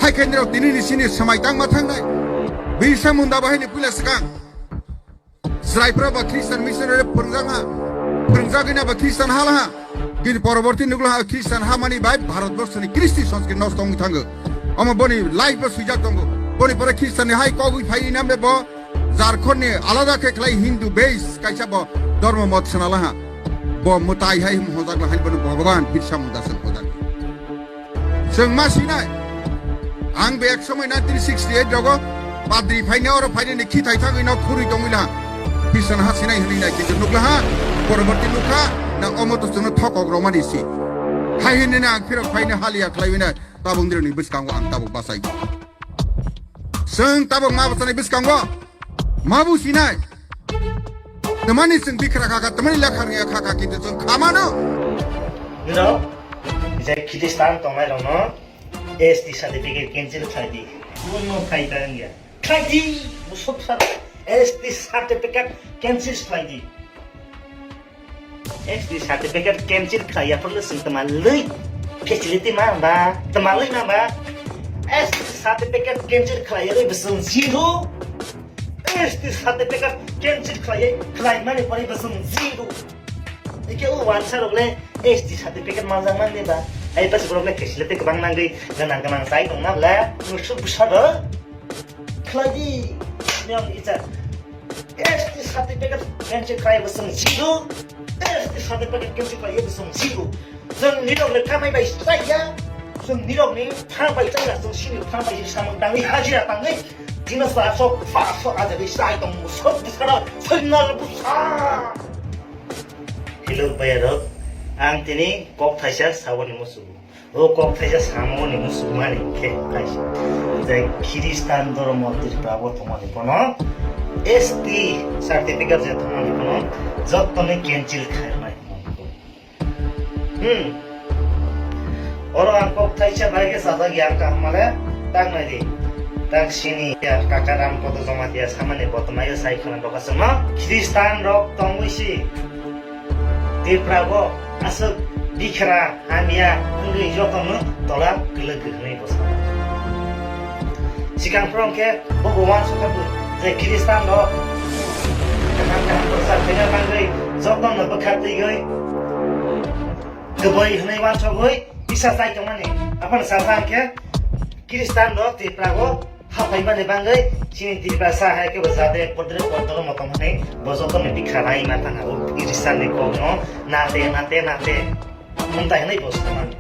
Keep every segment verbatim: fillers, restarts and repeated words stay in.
Khe nirok tini ni sini swmai tangma thangnai. Birsa Munda bahai ni puila swkang. Chwraipra ba Christian missionary phwrwngjak ha. Phwrwngjagwi na ba Christian hala ha. Kintu poroborti nukla ha Christian hamani bai Bharatborsoni Kristi sanskrit nosto wngwi thango. Omo boni life bo swijak tongo. Boni pore Christian ni hai kogwi phai nam bo Jharkhand ni alada khe khlai Hindu base kaisa bo dhormo mot swnala ha. Bo mwtai hai hojak la hai bono Bhagwan Birsa Munda se hojak. Chwng ma sinai. Ang be ek somoi nineteen sixty-eight rogo padri phaina oro phaina ni khithai thangwi no khurui tongwi la. Christian ha sinai hwnwi nai kintu nukla ha. Poroborti nukha na omo to chwngno thokok romani si. Hai hwnwi na ang phirok phaina haliya khlaiwi nai. Tabuk nirokni bwskango ang tabuk bachai. Chwng tabuk ma bwsani bwskango ma businai. Tamani chwng bikra kha kha, tamani lekha rwngya kha kha, kintu chwng kha mano. Bino, je Khristan tongnai rokno S T certificate cancel khlai di. Buino khai ta wngya. Khai di, musok sar S T certificate cancel khlai di. S T certificate cancel khlaiya phano chwng tama lwi facility ma ba, tama lwi ma ba. S T certificate cancel khlaiya lwi bwswng zero. S T certificate cancel khlaiya, khlaimani pore bwswng zero. Ike o wansa rok le S T certificate manjak man de ba. Ai pas rok le facility kwbang nangwi gwnang gwnang chai tong na bla. Musuk bwsa do. Khlai di. Yang icha. S T certificate cancel khlai bwswng zero. S T certificate cancel khlai bwswng zero. Chwng nirok le thamai bai chaiya. Chwng nirok ni tham bai chaiya. Chwng sini tham bai samung tangwi hajira tangwi. Dino sa so pa so aja bai sai tong so bwsara. Chwng nal bwsa. Hello bayarok. Ang tini kok thaisa saboni musugo. O kok thaisa samani musukmani khe kaisa. Je Khristan dhormo Tripura bo tongmani bono S T certificate je tongmani bono jottoni cancel khaimai. Hmm. Oro ang kok thaisa bai khe sajak ya ang kaham male tak nai di. Tak sini ya kaka Ram Kodo Jamatia samani botmai sai khana doka sema. Khristan rok tongwi si. Tripura bo aswk bikhra hamya wngwi jotono tola kwlwk kwrwngwi bwsa. Sikang phwrwng khe bo bo wansukha bo je Khristan rok kaham kaham bwsa thwina bangwi jotono bwkha twiwi kwbwi hwnwi wansugwi bisa chai tongmani. Aphano sajak khe Khristan rok Tripura o Hapai mani bangwi chini Tiprasa hai khe bo jade podre podro motom hwnwi bo joto ni bikha rai ma thang abo Khristan ni kok no nate nate nate mung tai hwnwi bo saman.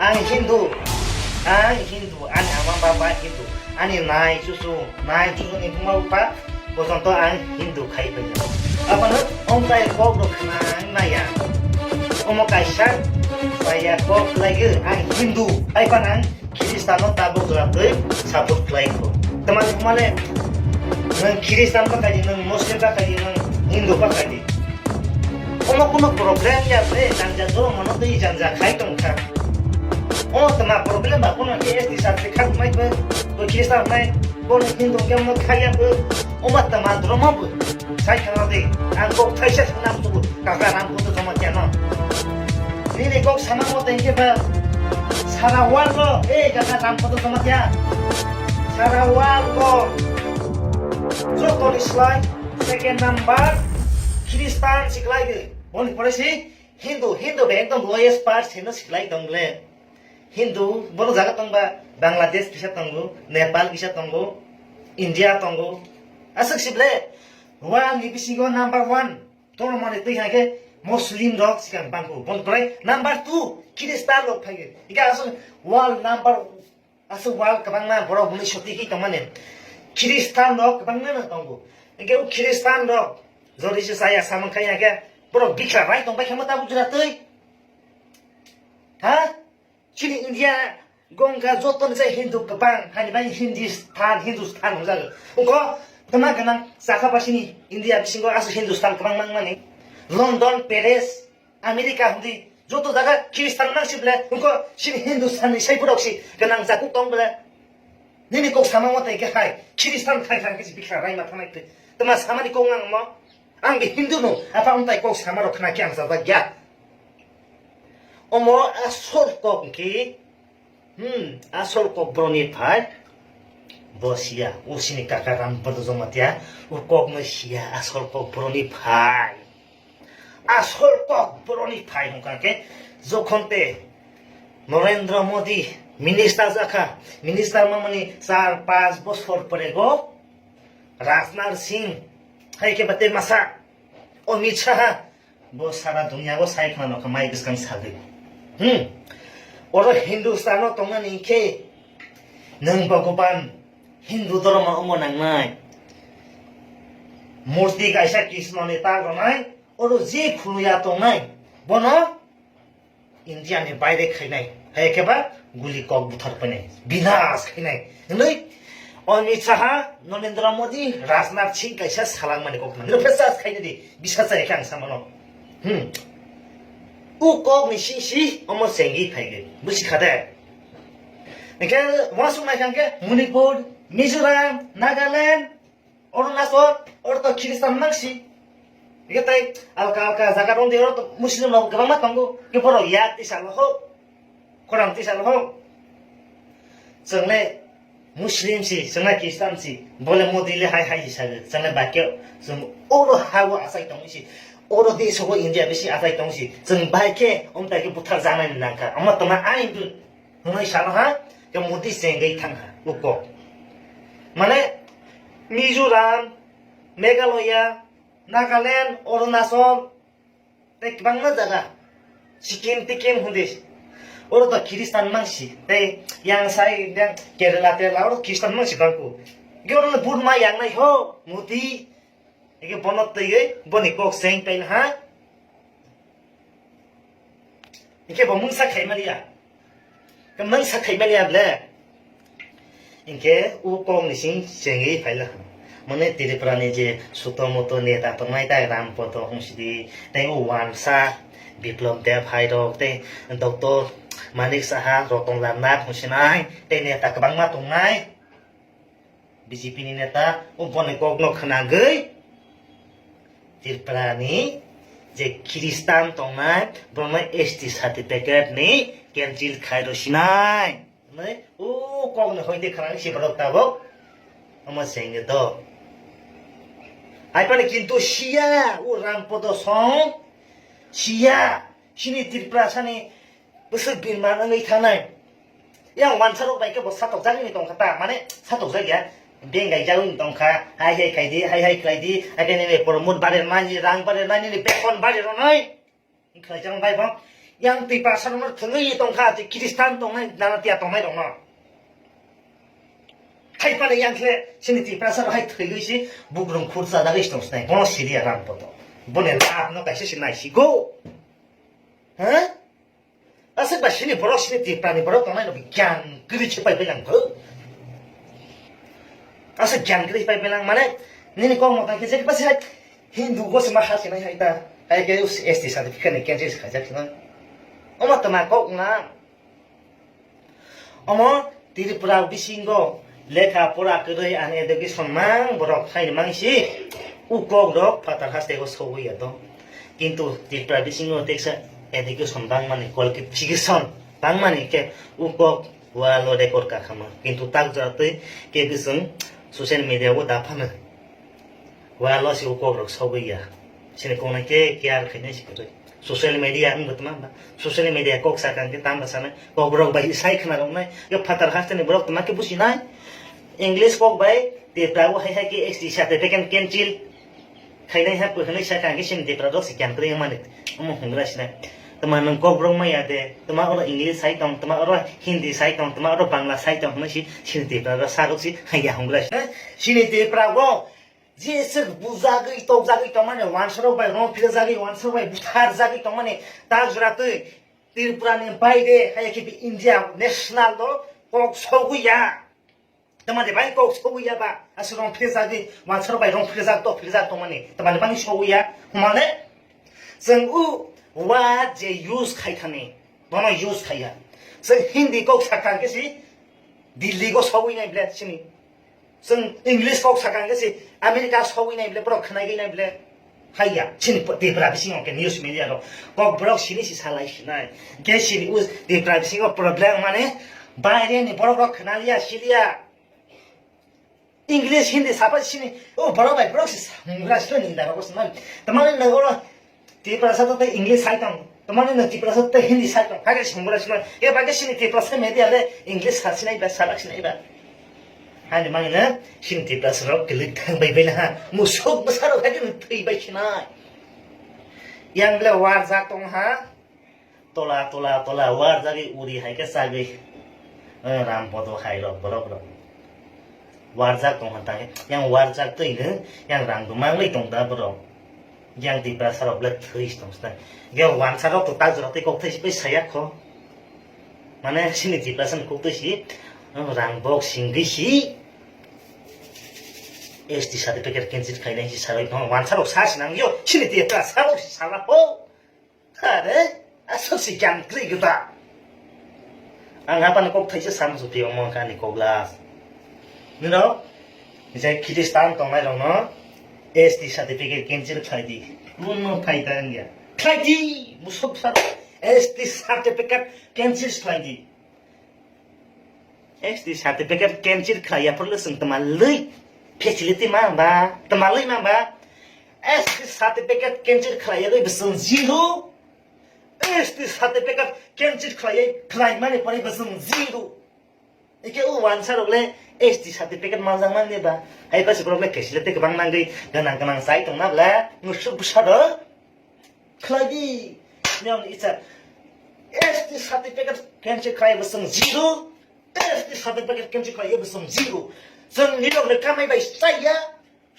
Ang Hindu, ang Hindu, ani ama baba Hindu, ani nai chuchu, nai chuchu ni buma bupha, Bojonto ang Hindu khai phaikha. Abono ongtai kok rok khna ang naya. Omo kaisa saya kok lagi ang Hindu. Hai pan ang Khristan no tabuk jora twi support khlai kho. Tamani male nang Khristan ba khai di, nang Muslim ba khai di, nang Hindu ba khai di. Omo kuno problem ya bre, janja doro mono twi janja khai tong kha. O tama problem ba kuno ke S T sar kha mai ko Khristan mai. Bono Hindu hwnkhe omo khaiya bo, omo tama dromo bo. Sai khana de, ang kok thaisa se nam tubu, kaka Ram Kodo Jamatia no. Nini kok sama mo tengke ba, sara world lo, eh, kaka Ram Kodo Jamatia. Sara world lo, joto ni slai, second number, Khristan siklai de. Boni pore si, Hindu, Hindu be ekdom lowest part se no siklai dong le. Hindu, bono jaga tongba, Bangladesh kisa tongo, Nepal kisa tongo, India tongo. Aswk sible, world ni bisingo number one. Tono mani twi hai khe Muslim rok sikang bangko. Bon prai number two, Khristan rok phai. Ika aswk world number, aswk world kwbangma borok buni soti hi tongmani. Khristan rok kwbangma no tongo. Ike o Khristan rok, jodi se saya samang khai ike, borok bikha rai tong bai khe mo tabuk jora twi. Ha? Chini India gongka joto ni jai Hindu kwbang, hani bai Hindistan, Hindustan hwnjago. Wngkho, tama gwnang chakha ba chini India bisingo aswk Hindustan kwbang mang mani. London, Paris, America hwndi joto jaga Khristan mang si ble, wngkho chini Hindustan ni sai borok si gwnang jakuk tong ble. Nini kok sama mate khe hai, Khristan khai khai khe si bikha rai ma thanai twi. Tama samani kok nang mo? Ang be Hindu no, apa wngtai kok sama rok khna khe ang chajak ya. Omo asol kok hwnkhe Hmm, asol kok boroni phai. Bo siya, o sini kaka Ram Bodo Jamatia, o kok no siya, asol kok boroni phai. Asol kok boroni phai hwnkha khe, jokhon te Narendra Modi minister jakha, minister mamani char panch bosor pore go Rajnath Singh, hai khe bate masa Amit Shah, bo sara dunia o sai khna nokha mai bwskang sagwi. Hmm. Oro Hindustan o tongnani khe nwng Bhagwan Hindu dhormo omo nangnai. Murti kaisa Krishna ni ta ronai, oro je khuluya tongnai, bono India ni baire khainai, hai khe ba guli kok buthar painai, binas khainai. Hinwi Amit Shah, Narendra Modi, Rajnath Singh kaisa salangmani kok nang. Nokhe sas khainai di, bisa chai khe ang samano. Hmm. U kok ni sing si omo chengwi phaigwi. Busi khade. Hingkhe wasuk nai khe Manipur, Mizoram, Nagaland, Arunachal, oro to Christian mangsi. Hingkhe tei alka alka jaga rok de oro to Muslim rok kwbangma tongo. Hingkhe borok yak tisa lo ho. Khorang tisa lo ho. Chwngle Muslim si, chwngle Christian si. Bole Modi le hai hai si sago. Chwngle bakhe chwng oro ha o achai tong si. Oro desh o India bisi achai tong si. Chwng bai khe omtai khe buthar janai nangkha. Omo tongma ain dun. Hwnwi sano ha, ke Modi chengwi thang ha, uko. Mane, Mizoram, Meghalaya, Nagaland, Arunachal, tei kwbangma jaga, Sikkim, Tikkim hwnwi. Oro to Christian mangsi, tei yang sai, yang Kerala, Terala, oro Christian mangsi bangku. Ge oro le Burma yang nai ho, Modi. Hingke bono twiwi boni kok cheng paina ha. Hingke bo mungsa khaimaliya. Mungsa khaimaliya ble. Hingke o kok ni sing chengwi phaila. Mane Tripura ni je suto muto neta tongnai ta Ram Podo hungsidi. Tei o wansa Biplop Deb hai rok tei Doctor Manik Saha, Ratan Lal Nath hungsinai tei neta kwbangma tongnai. B J P ni neta o boni kok no khwnagwi Tripura ni je Christian tongnai borokno S T certificate ni cancel khai rw sinai. Hwnwi o kok ni hoite khwnagwi si borok tabok omo se wngwi do. Hai phano kintu siya o Ram Podo song siya sini Tripura sani bwswk birman wngwi thangnai. Yang wansa rok bai khe bo satokjagwi tongkha ta, mane satokjak ya. Bengai jagwi tongkha, hai hai khaidi, hai hai khlaidi, hai khe nini promote bare mani, rang bare mani, nini beton bare ronai. Khlai jang bai bang. Yang twi pasar no thwngwi tongkha, twi Christian tongnai, nana tiya tongnai rokno. Hai pale yang khe sini twi pasar hai thwigwi si bugrung khur chajagwi tong sinai. Bono siriya Ram Podo. Bone lab no kaisa si nai si go. Ha? Aswk ba sini borok sini Tripura ni borok tongnai no gyan kwrwi khe pai pai lang kho. Aswk gyan kwrwi pai pai lang mane nini kok mota khe je basi hai Hindu go se ma ha sinai hai ta. Hai ke S T certificate ni cancel khaijak sinai. Omo tma kok na. Omo Tripura bisingo lekha pora kwrwi ang education mang borok phaini mangsi u kok rok phatar haste go sogwi ya to. Kintu Tripura bisingo teksa education bangmani qualification bangmani khe u kok walo record kakhama. Kintu tak jora twi ke bising social media o daphano. Walo si u kok rok sogwi ya. Sini kok nai ke care khainai si kwrwi. Social media wngbo tma ba. Social media kok sakang khe tamo sanai. Kok rok bai sai khna rok nai. Yo phatar haste ni borok tma khe busi nai. English kok bai Tripura o hai hai khe S T certificate cancel khainai ha kwrwi sakang khe sini Tripura rok si kyan kwrwi mani. Omo hungra sinai. Tma nwng kok rok maya de. Tma oro English sai tong, tma oro Hindi sai tong, tma oro Bangla sai tong hwnwi si sini Tripura rok sa rok si hai ya hungra sinai. Sini Tripura o Jeswk bujagwi tokjagwi tongmani, wansarok bai rong phirjagwi, wansarok bai butharjagwi tongmani, tak jora twi Tripura ni baide, hai khe India national do kok sogwi ya. Tamani bai kok sogwi ya ba, aswk rong phirjagwi, wansarok bai rong phirjak, tok phirjak tongmani, tamani bani sogwi ya. Hwnmale chwng o word je use khai thani, bono use khaiya. Chwng Hindi kok sakha khe si Delhi go sogwi nai ble sini. Chwng English kok sakha khe si America sogwi nai ble, borok khwnai gwi nai ble. Haiya, chini Tripura bisingo khe news media rok kok borok sini si salai sinai. Khe sini us Tripura bisingo problem mane Baire ni borok rok khna liya, si liya. English, Hindi sapa sini, o borok bai borok si samung gra silo ni da rok sini. Tamani na oro Tiprasa to tei English sai tong. Tamani na Tiprasa tei Hindi sai tong. Hage samung gra silo. E bage sini Tiprasa media le English sa sinai ba, salak sinai ba. Hani mangina sini Tiprasa rok kilik thang bai bai na ha. Musuk bwsa rok hage thwi bai sinai. Yang le warjak tong ha. Tola, tola, tola, warjagwi uri hai khe chagwi, eh, ram bodo hai rok borok rok. Warjak tong hwn tangwi, yang warjak twi hwn, yang rang bo mangwi tong da borok. Yang Tiprasa rok le thwi tong sna. Ge wansa rok to ta jora tei kok thai si pai saya kho. Mane sini Tiprasa ni kok thai si, eh, rang bok singwi si. S T certificate cancel khainai si salai tong wansa rok sa sinang yo, sini Tiprasa rok si sala ho. Are, aswk se kyan kwrwi kwta. Ang aphano kok thaisa samung sutwi omo wngkha ani kok last. Nino, je Khristan tongnai rokno S T certificate cancel khlai di. Kuno phaida wngya. Khlai di, musok sar S T certificate cancel khlai di. S T certificate cancel khlai ya phuru le chwng tma lwi facility ma ba, tma lwi ma ba. S T certificate cancel khlai ya lwi bwswng zero. S T certificate cancel khlai ya khlai mani pore bwswng zero. Ike u wansa rok le S T certificate manjak mani ba. Hai pasi borok le facility kwbang nangwi gwnang gwnang chai tongna bla musuk bwsa do. Khlai di. Niyom ni icha. S T certificate cancel khlai bwswng zero. S T certificate cancel khlai bwswng zero. Chwng nirok ni kamai bai chaya.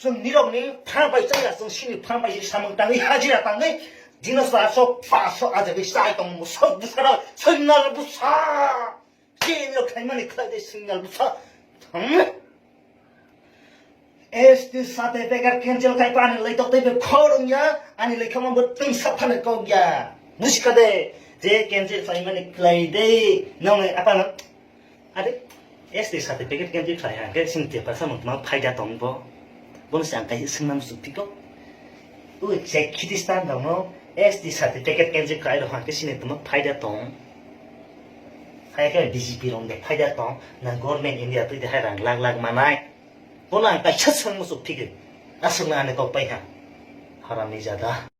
Chwng nirok ni pha bai chaya. Chwng sini pha bai samung tangwi hajira tangwi. Dino sa so pa so aja bai sai tong musok bwsa rok. Chwng nal bwsa. Chini rok khaimani khlai de signal bwsa. Hmm? S T certificate cancel khai pa ani laitok tei be khorong ya, ani lekha mo bo tungsa phane kok ya. Busi kha de, je cancel khlaimani khlai de, nong apa na? Are, S T certificate cancel khlai ha, ke sing te pasa mo ma phaida tong bo. Bono se ang kaisa swngnam suk tiko. Ui, se Khristan rokno S T certificate cancel khlai rok hwnkhe sini tongma phaida tong. Hai khe B J P rok de phaida tong, na government India twi de hai rang lakh lakh manai. Bono ang kaisa swng muchuk thik aswk na ani kok pai ha. Haram ni jada.